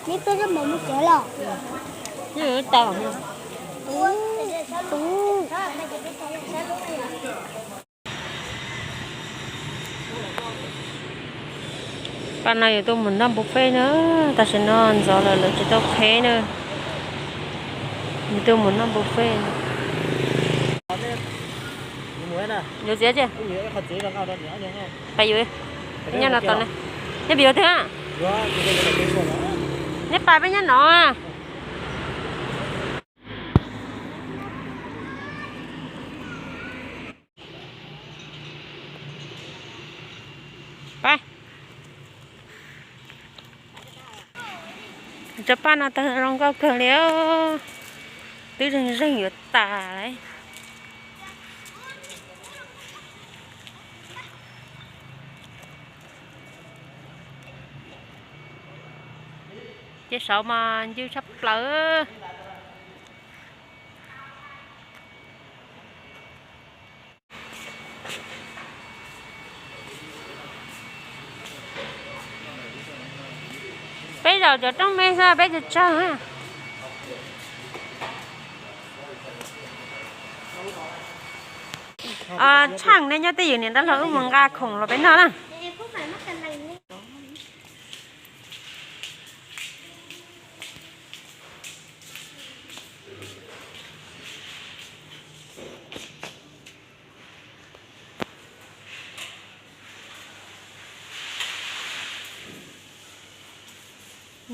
Neb peb lub mov mus tsev los? Neb tau. Pab no yuav tuaj mus noj buffet na, tam sim no ntxov lawm lawv tsis tau qheb na. Yuav tuaj mus noj buffet. Yuav txiav tsi? Pab yuav, nyob no tos ne. Neb pab yuav twg? Neb pab peb nyob no. Pab, cov paj no tawg zoo nkauj kawg li, twb zeeg zeeg yuav tas lawm. Ces saud mas ncw tshaj plaws. Peb zaum cov rooj me xwb peb tsis tsawg. Tsheej nej nyob twj ywm niam dab laug wb mus nqa khoom los peb noj na.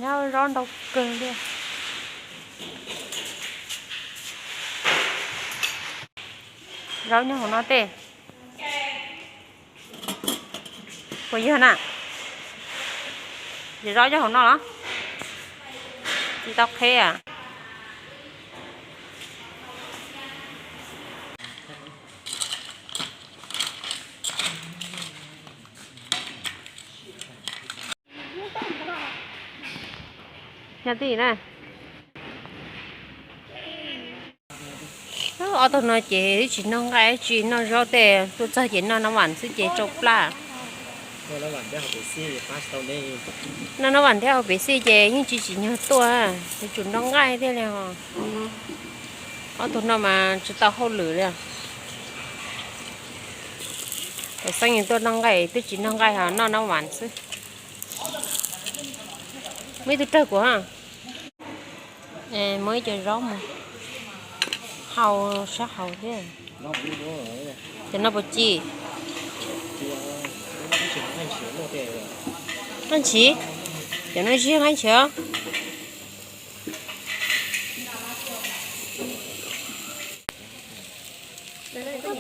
Nyob zaub ntau kawg li. Zaub nyob hauv no tej. Puas yog na? Yog zaub nyob hauv no los? Tsis tau qheb a. Nyob twj ywm na. Ob tug no ces twb tsis noj nqaij tsis noj zaub tej, tuaj txog ces noj nab vam xwb ces tsau plab. Noj nab vam thiab hau pev xij ces yeej tsis tsim nyog tuaj, yuav tsum noj nqaij thiaj li os. Ob tug no mas tsis tau hauj lwm li. Tam xeeb tuaj noj nqaij twb tsis noj nqaij ho noj nab vam xwb. Muaj ib tug rawg kuv. Muab ib co zaub mus hau sab hauv thiab. Cov no puas ci? Nqaij ntshis. Cov no zig nqaij ntshis os.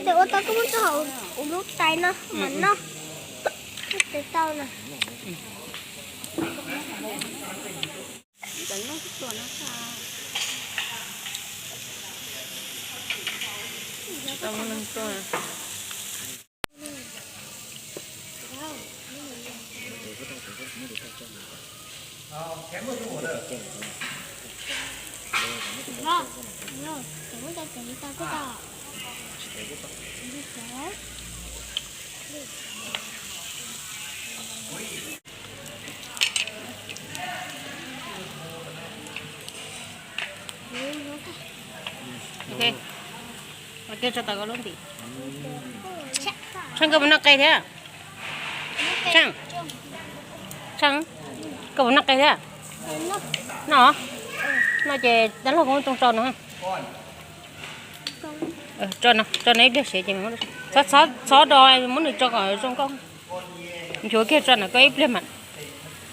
Tes ua tau koj muab rau hauv kuv lub tais no mam noj. Tes tau na. Ok, ua kiag tso tau koj lub ntim. Tsheej, koj puas noj qe thiab? Tsheej, Tsheej, koj puas noj qe thiab? Noj, noj ces dab laug koj muab tso no. Tso no, tso no ib pliag siav ces, txhob do, muab nws tso kom zoo nkauj. Nchuav kiag tso ntawm koj ib pliag mas.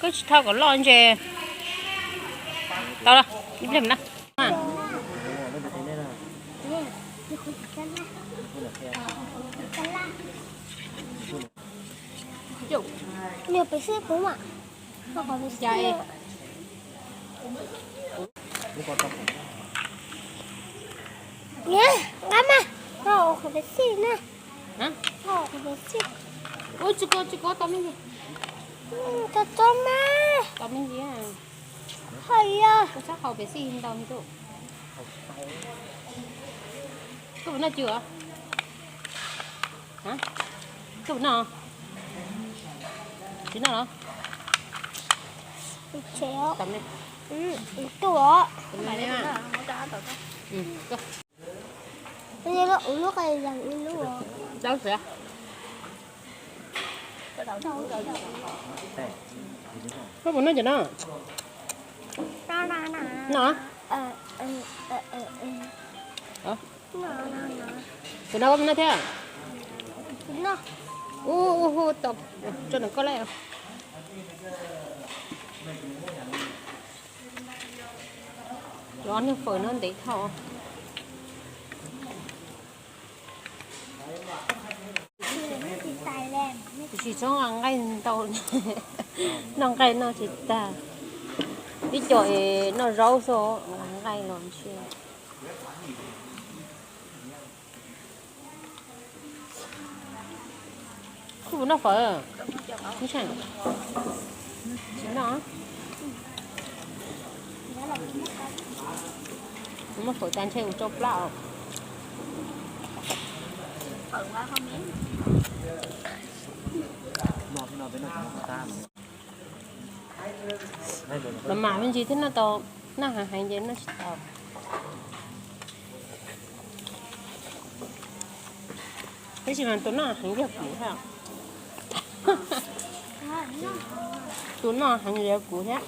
Koj tsis thau kom loj ntse. Tau lawm, ib pliag mas na. Nqa mas, rau qhov pes xij na. Rau qhov pes xij. Ua tsis kov, tsis kov tau me ntsis. Tau tau mas. Tau me ntsis. Hais yog. Koj sab qhau pes xij ntau me tub. Koj puas noj cw os? Koj puas noj? Tsis noj los? Tam nej, tuaj. Tam nej, lub qe yag ib lub. Dawb xwb. Koj puas noj cov no? No. Tus no koj puas noj thiab? Ub, ub, hu tau, tso ntawm koj lawm. Cov niag fawm no ntev dhau. Tsis txhob nqa nqaij ntau, noj nqaij noj tsis tag. Ib co es noj zaub xwb, nqa nqaij los ntshe. Kuv puas noj fawm? Tsis noj. Kuv noj fawm tas ntshe kuv tsau plab os. Los mas me ntsis thiab noj tau, noj heev heev ces noj tsis tau. Tab sis mas tus noj heev yog kuv thiab. Tus noj heev yog kuv thiab.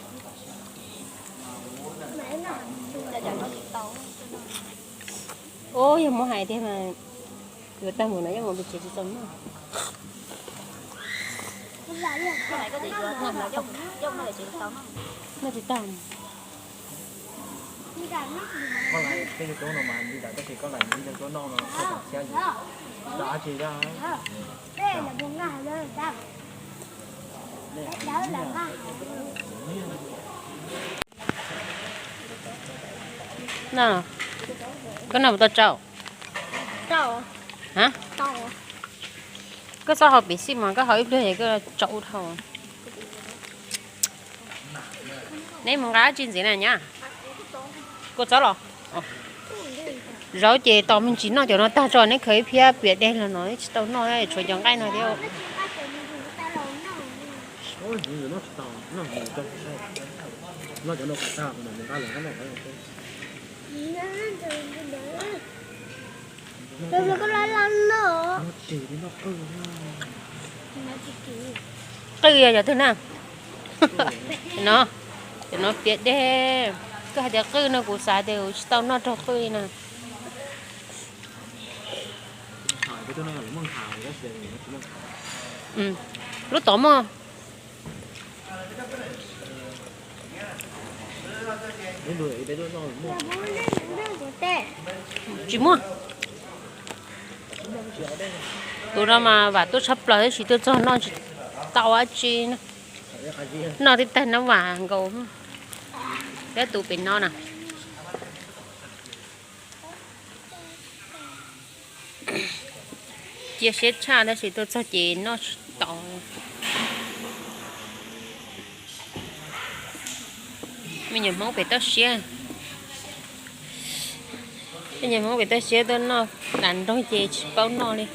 Ub, yog muab hais tiag mas yuav tag mus no yeej mus pem tsev tsis tau noj. Noj tsis tau. Koj laiv peb YouTube no mas li ntawd tab sis koj laiv li ntawd tuaj noj no koj tsis txhiab li. Dab tsi dab. No, koj noj puas tau tsau? Ha, koj txhob haus pem xij mas koj haus ib pliag es koj tsau dhau. Neb mus nqa dab tsi ntxiv na nyab? Kua txob los? Zaub ces tos me ntsis noj cov no tag tso neb khaws ib phiab piam dej los no neb tsis tau noj tshuav cov nqaij no thiab. Qwj yog cov twg na? No, cov no piam dej. Koj hais tias qwj no kuv xav tias kuv tsis tau noj raug qwj li na. Lub tod muaj. Tsis muaj. Tus no mas vam tuaj tshaj plaws tab sis tuaj txog noj tsis tau dab tsi. Noj tib tag nab vam nkaus. Peb tus pem no na. Cia siab tshaj tab sis tuaj txog ces noj tsis tau. Me nyuam Hmoob pem toj siab, me nyuam Hmoob pem toj siab tuaj noj tas nrog ces tsis paub noj li.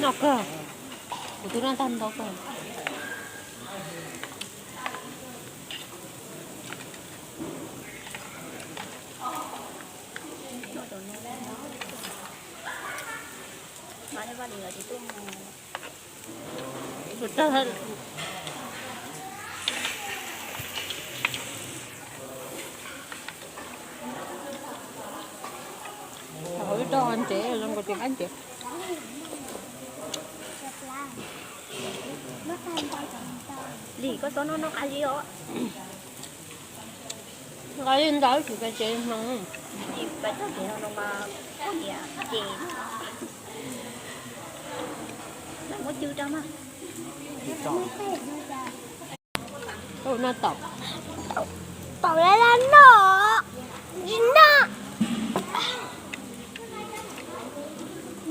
Noj kawg, kuv twb noj tag ntau kawg. Ib rau ntev zoo nkaus tus qab ntev. Lim koj txhob noj noj qab zib os. Nqa li ntawd tsis pais tsev hmoov. Pais txog tsev no mas poj niam ces muab cw rau mas. Noj taum, taum laj laj noj, tsis noj.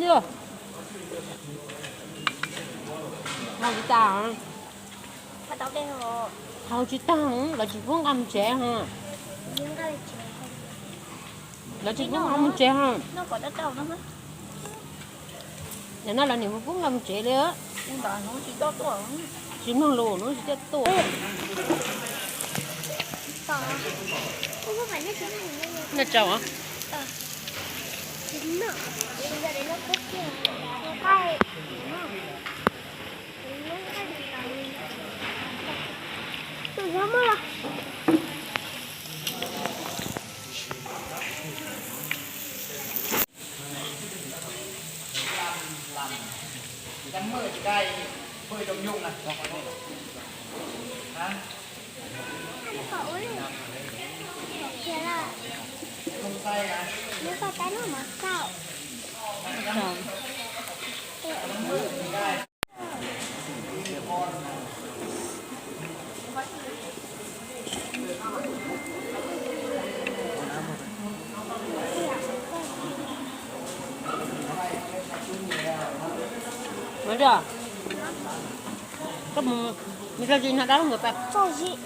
Haus tsis tag, haus tsis tag, lawv tsis pub nqa mus tsev. Lawv tsis pub nqa mus tsev. Nim no lawv niam pub nqa mus tsev li. Tsis mloog lus no tsis coj tuaj. Noj tsau. Koj mus, mus tso zis no dab laug nkawd pas. Tso zis.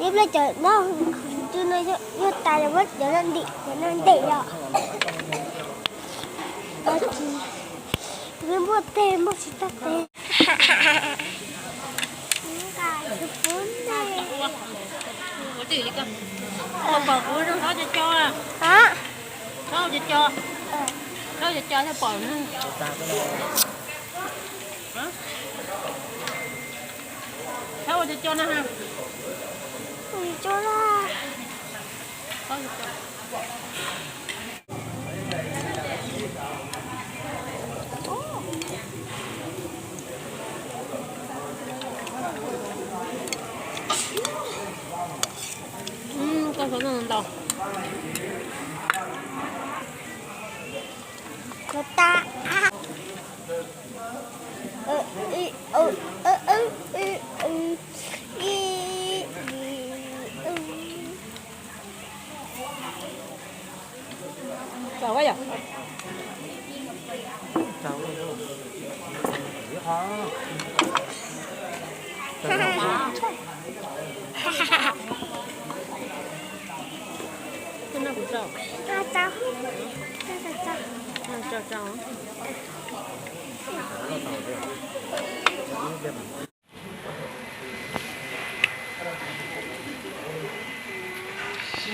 Ib pliag cov no, no yog tas lawm, muab cov no ntim, cov no ntim yom. Peb muaj teg muaj tsis tag teg. Pom kuv rau thaub co co, thaub co co, thaub co co thiaj pom. Thaub ua co co no ha. Koj xav ntau.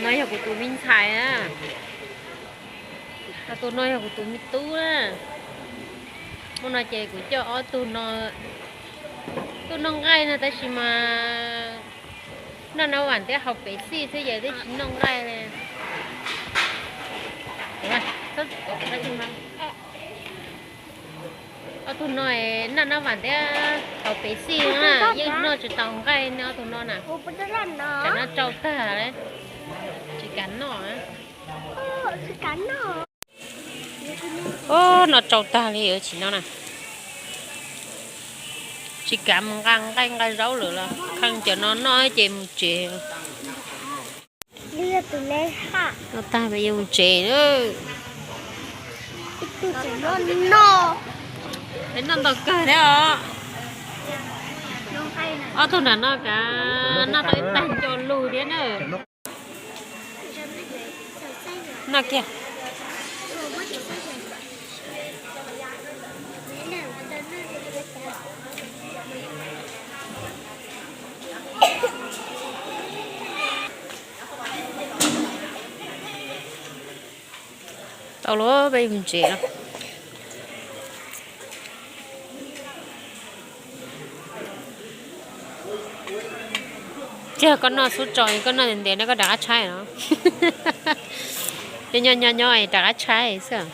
No yog kuv tus me ntxhais na. Tus no yog kuv tus me tub na. Hnub no ces kuv coj ob tug no tuaj noj nqaij no tab sis mas noj nab vam thiab haus Pepsi xwb ces twb tsis noj nqaij li. Ob tug no noj nab vam thiab haus Pepsi na, yeej noj tsis tau nqaij ne ob tug no na. Tsam no tsau tag, tsis kam noj. Noj tsau tag li tsis noj na. Tsis kam mus nqa nqaij nqa zaub lawm los kheej cov no noj ces mus tsev. Noj tag yuav mus tsev na. Noj ntau kawg thiab os. Ob tug nram no kav noj tau ib tag nco lug thiab na. Noj kiag. Tau lawm, peb mus tsev lawm. Tiag, koj noj xub tso, koj noj ntev ntev no koj rov qab tshaib no. Ces nyob nyob nyob rov qab tshaib xwb.